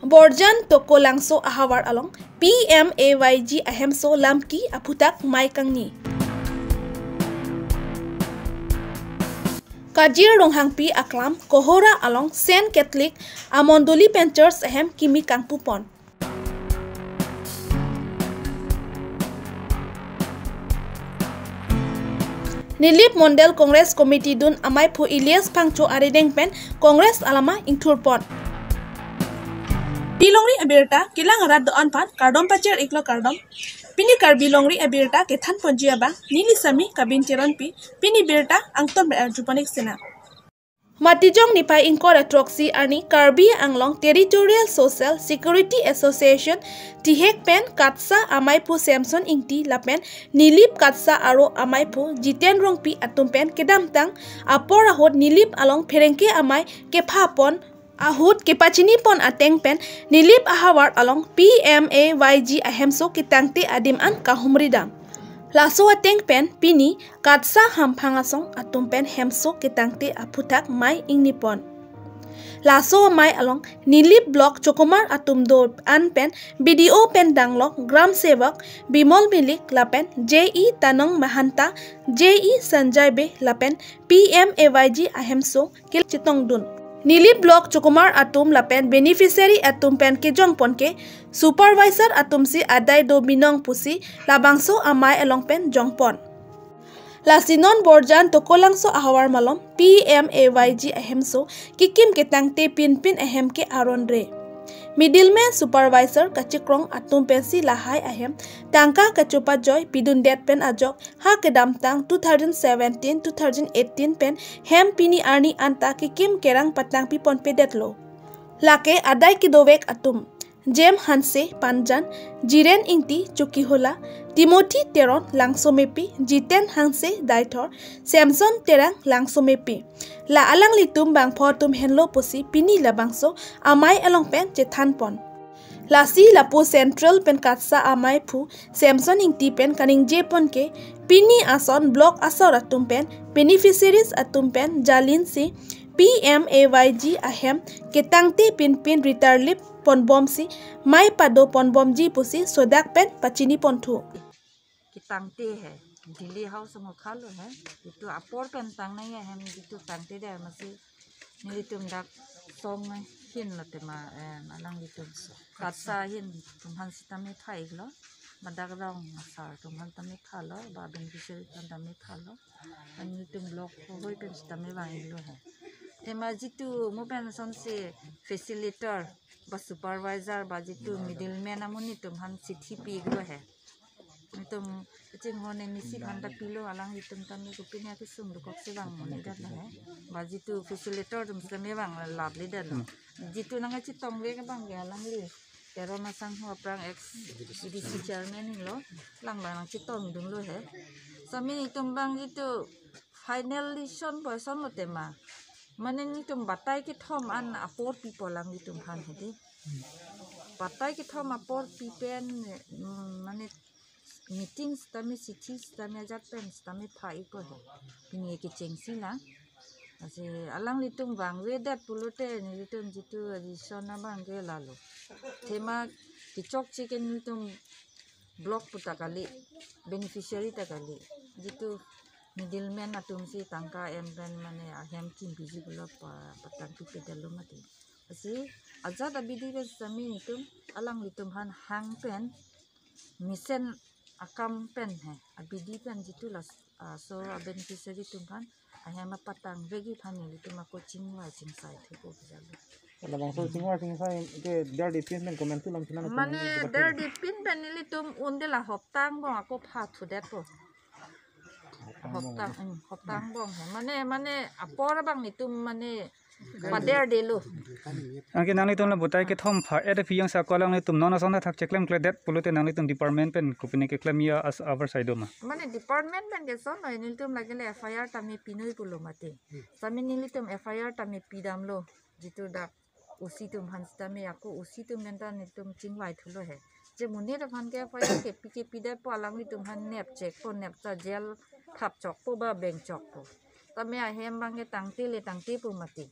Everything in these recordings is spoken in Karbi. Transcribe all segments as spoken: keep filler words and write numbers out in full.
Borjan Tokolangso ahavar along P M A Y G ahemso lamki aphuthak mei kangni. Kajir Ronghangpi aklam Kohora along Saint Catholic amondoli pen church ahem kimi kangpupon. Nilip Mondal Congress Committee dun amaiphu Elias Phangcho arideng pen Congress alama ingthurpon. Karbi Longri abirta kelang arat do-an aphan kardom pachir iklo kardom. Pini Karbi Longri abirta kethanponji abang neli Sami Kabin Teronpi, pini birta angton ber arjuponik sina. Matijong niphai ingkoi ra throksi arni Karbi Anglong Territorial Social Security Association tihek pen KATSSA amaiphu Samson Ingti lapen Nilip KATSSA aro amaiphu Jiten Rongpi atum pen kedamtang apor ahut Nilip along pherangke amei kephapon ahut kepachinipon ateng pen Nilip ahavar along P M A Y G ahemso ketangte adim an kahumridam. Laso ateng pen pini KATSSA hamphang asong atum pen hemso ketangte aphuthak mei ingnipon. Laso amei along Nilip Block Chokomar atum do-an pen B D O pen danglok Gram Sevak Bimol Milik lapen J E Tanong Mahanta, J E Sanjay Bey lapen P M A Y G ahemso kil chetongdun. Nilip Block Chokomar atum lapen beneficiary atum pen kejongpon ke supervisor atumsi adai do binong pusi labangso amei along pen jongpon. Lasi non Borjan Tokolangso ahavar malom P M A Y G ahemso kekim ketangte pinpin ahem ke aron re. Middleman supervisor kachikrong atum pensi lahai ahem tangka kachopajoi pidundet pen ajok ha kedamtang two thousand seventeen, two thousand eighteen pen hem pini arni anta kekim kerang patangpiponpedetlo. Lake adai kedovek atum Jem Hanse Panjan, Jiren Ingti Chokihola, Timothy Teron Langsomepi, Jiten Hanse Deithor, Samson Terang Langsomepi. La alanglitum bangpho atum henlo pusi pini labangso amei along pen chethanpon. Lasi lapu Central pen KATSSA amaiphu Samson Ingti pen kaningjepon ke pini ason block asor atum pen beneficiaries atum pen jalinsi P M A Y G ahem ketangte pinpin ritarlip ponbomsi mei padoponbomji pusi sodak pen pachiniponthu. Ketangte he, Delhi House mokha lo he, itu apor pen tangnai ahem itu tangte de masi nelitum dak song hin lo tema, eh, alanglitum KATSSA ahin atum aphan sitame pha iklo, madak rong asar atum aphan tame phalo, ba beneficiary aphan tame phalo. Nelitum block hoi pen sitame vang iklo he. Tema jitu mo pen sonsi facilitator ba supervisor ba jitu middleman amonit atum aphan sithi pi iklo he. Nelitum kachinghon M A C aphan ta pilo, alanglitum tame kopine akesung dokok si vang monit dat lo he. Ba jitu facilitator atum sitame vang lap le dat lo. Jitu nangkachetongvek abang ke alangli Teron asangho aphrang ex A D C chairman lo, lang lang chetongdunlo he. Sami nelitum bang jitu final decision po eson lo tema. Mane nelitum batai kethom an apor pipo alanglitum aphan he di. Batai kethom apor pi pen, mm, mane meeting sitame, sithi sitame, ajat pen sitame pha ikpo he. Pini kechengsi lang. Lasi alanglitum vangvedet pulote nelitum jitu decision abang ke lalo. Tema kechokche ke nelitum block pu ta kali, beneficiary ta kali. Jitu middleman atumsi tangka en pen mane ahem kimbiji pulo pa, patangpipedetlo mati. Lasi ajat abidi pen sitame nelitum alanglitum aphan hang pen mesen akam pen he, abidi pen jitu las, ah, so a beneficiary atum aphan ahem apatangvekji aphan nelitum ako chingvai chingsai thupo bijalo. Labangso chingvai chingsai ke der dipin pen komantu lam sinan mane der dipin pen nelitum un de la hopta angbong ako pha thudetpo. Hopta, hmm, hopta angbong he. Mane, mane apor abang nelitum mane paderdetlo. Anke nanglitum la batai kethom pha-et aphi jongsi ako alanglitum non ason athak cheklemkledet pulote nanglitum department pen kopine keklem ya as avar saido ma? Mane department pen ke eson noi, nelitum lake le F I R tame pinoi pulo mati. Sami nelitum F I R tame pidamlo. Jitu dak O C atum aphan sitame ako O C atum pen ta nelitum chingvai thulo he. Je monit aphan ke F I R kepi kepidetpo, alanglitum aphan nepchekpo, nepcha jail thapchokpo ba bengchokpo. Tame ahem abang ke tangte le tangtepo mati.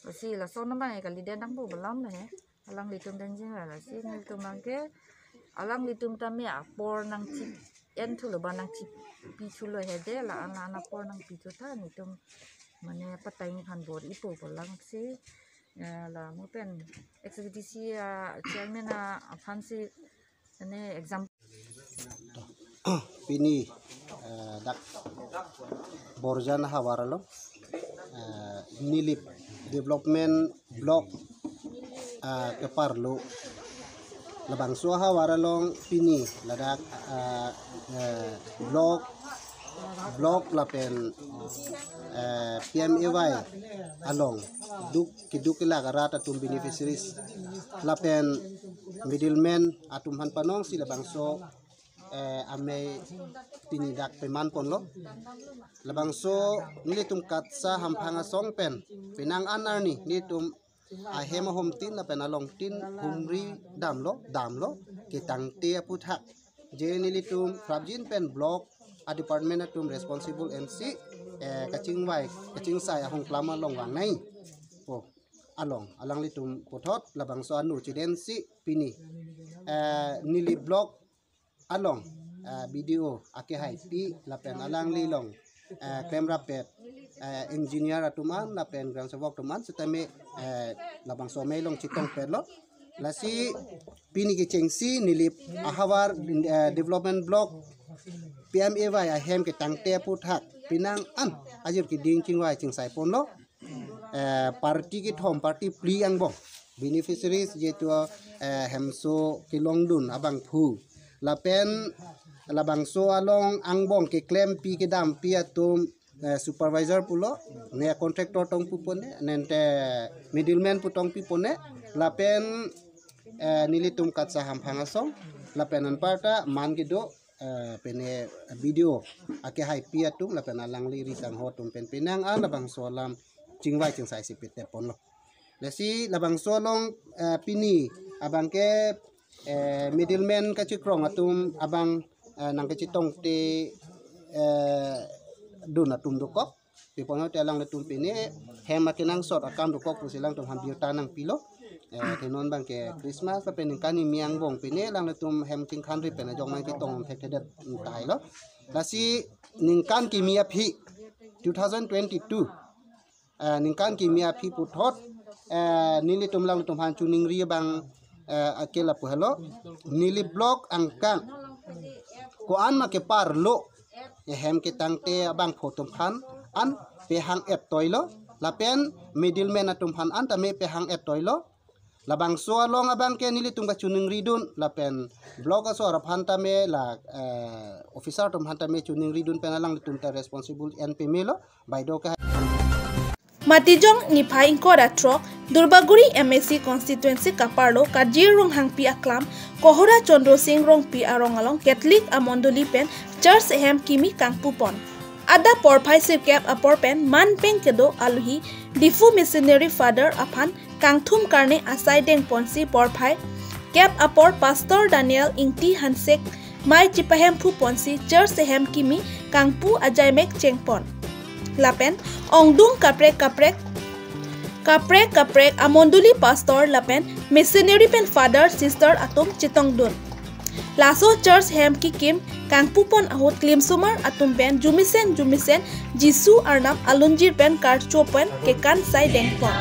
Lasi lason abang ke kalidet nangpo balam le he. Alanglitum dang jing lasi nelitum abangke alanglitum tame apor nangchi-en thulo ba nangchipi thulo hede, la-an la-an apor nangpi thutha nelitum mane patai ni phan bor-ipo pulang si, eh, la mo pen X B D C a chairman a aphan si mane exam Pini, eh, dak Borjan ahavar along, eh, Nilip Development Block, eh, keparlo. Labangso ahavar along pini ladak, eh, eh, block, block lapen, eh, P M A Y along duk keduk kelak arat atum beneficiaries lapen middleman atum aphan panong si labangso, eh, amei pini dak peman ponlo. Labangso nelitum KATSA hamphang asong pen penang an arni nelitum ahem ahomtin lapen alongtin humri damlo, damlo ketangte aputhak. Je nelitum prapjin pen block a department atum responsible M C, eh, kachingvai kachingsai ahongklam along vangnei po along alanglitum puthot labangso anu chiden si pini, eh, Nilip Block along, eh, B D O akehaipi lapen alangli along, eh, klemrap pet, eh, engineer atum an lapen gram sevok atum an sitame, eh, labangso amei along chetongpetlo. Lasi pini kechengsi Nilip ahavar, eh, Development Block P M A Y ahem ketangte aputhak penang an ajir keding chingvai chingsai ponlo. Eh, party kethom, party phli angbong beneficiaries jitu, eh, hemso kelongdun abangphu lapen labangso along angbong keklempi kedampi atum, eh, supervisor pulo, ne contractor tong pupone, nente middleman pu tong pipone, lapen, eh, nelitum KATSA hamphang asong lapen anparta man kedo, eh, pene B D O akehaipi atum lapen alangli risangho atum pen penang an labangso alam chingvai chingsai si pite ponlo. Lasi labangso along, eh, pini abangke, eh, middleman kachikrong atum abang, eh, nangkachetongte, eh, dun atum dokok. Pi apot te alanglitum pini hem akenangsot akam dokok pusi alangtum aphan birta nangpilo. Eh, tenon abangke Christmas lapen ningkan kimi angbong pini alanglitum hem chingkhanri pen ajok nangchetong thekthedet tailo. Lasi ningkan kimi aphi two thousand twenty-two, eh, ningkan kimi aphi puthot, eh, nelitum alanglitum aphan choningri abang, eh, ake lapu helo, Nilip Block angkang ko-an ma keparlo, eh, hem ketangte abangphu atum aphan an pehang-et toilo lapen middleman atum aphan an tame pehang-et toilo. Labangso along abangke nelitum kachoningridun lapen block asor aphan tame la, eh, officer atum aphan tame choningridun pen alanglitum ta responsible en pemelo, baideo ke. Matijong niphai ingkoi ra throk, Durbaguri M A C constituency kaparlo Kajir Ronghangpi aklam, Kohora Chandra Singh Rongpi arong along Catholic amondoli pen church ahem kimi kangpupon. Adap porphai sirkep apor pen manpeng kedo aluhi Diphu missionary father aphan kangthum karne asai dengponsi porphai kep apor Pastor Daniel Ingti Hansek mei chipahemphu ponsi church ahem kimi kangpu ajaimek chengpon. Lapen ongdung kaprek kaprek kaprek kaprek amondoli pastor lapen missionary pen father sister atum chetongdun. Laso church hem kikim kangpupon ahut klimsomar atum pen jumisen jumisen Jisu Arnam alunjir pen karcho pen kekansai dengpon.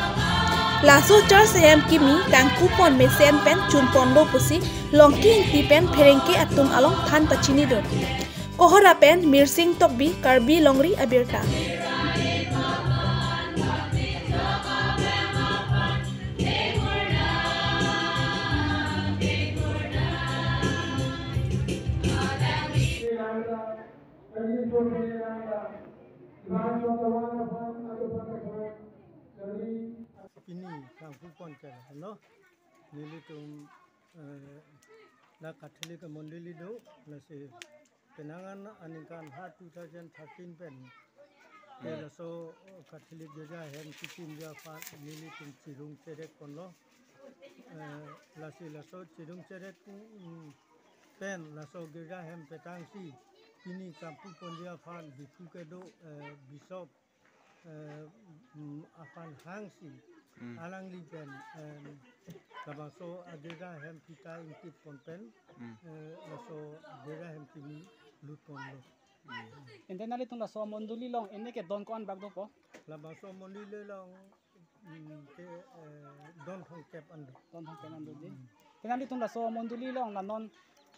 Laso church hem kimi kangpupon mesen pen chunponlo pusi Longki Ingti pen pherengke atum along than pachinidun. Kohora pen Mirsing Tokbi, Karbi Longri Abirta. Pini kangpupon ke lo, nelitum, eh, la Catholic mondoli do, lasi penang an aningkan ha two thousand thirteen pen ke laso Catholic girja hem kikim aphan nelitum chirung cherek ponlo. Eh, lasi laso chirung cherek, mm, pen laso girja hem petangsi pini kangpuponji aphan Diphu kedo, eh, Bishop, eh, mm, aphan hangsi Hmm. Alangli pen, em, labangso adega hem kita ingtip pon pen, Hmm. eh, laso adega hem kimi lut ponlo. Hmm. Ante nanglitum laso mondoli along ene ke don ko-an bak dopo? Labangso mondoli along, mm, ke, eh, don thomkep an do. Don thomkep an do dei. Hmm. Te nanglitum laso mondoli along la non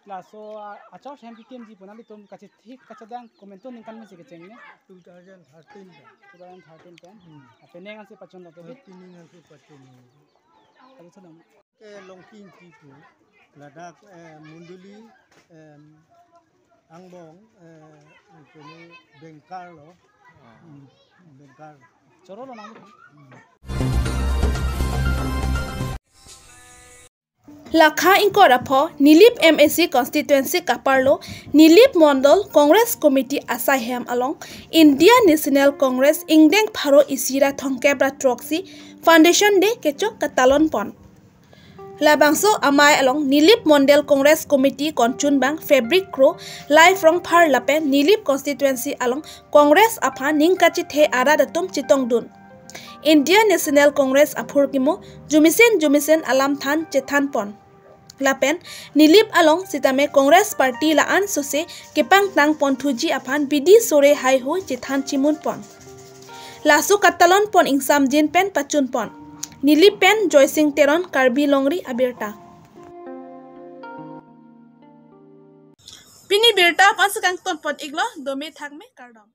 laso, ah, achurch hem kekimji pu nanglitum kachethik kachedang komantu ningkan mesi kecheng ne? Two thousand thirteen pen. Two thousand thirteen pen. Hmm. Apenang ansi pachun lo to dei. Apenang ansi pachun. Kali sedang. Ke Longki Ingti pu ladak, eh, mondoli, em, angbong, eh, kene bengkar lo. Ah. Hmm, bengkar. Choro lo nang. Hmm. Lakha ingkoi ra pho Nilip M A C constituency kaparlo Nilip Mondol Congress Committee asai hem along India National Congress ingdeng pharo isi ra thomkep ra throksi Foundation Day kechok katalon pon. Labangso amei along Nilip Mondol Congress Committee konchunbang Fabric Kro, Life Rongphar lapen Nilip constituency along Congress aphan ning kachethe arat atum chetongdun. India National Congress aphurkimo jumesen jumesen alam than chethan pon. Lapen Nilip along sitame Congress Party la-an sose kepangtang pon thuji aphan bidi sore haihui chethan chimun pon. Laso katalon pon ingsamjin pen pachun pon. Nilip pen Joysing Teron, Karbi Longri Abirta. Pini birta aphan si kangton pon iklo, dome thakme, kardom.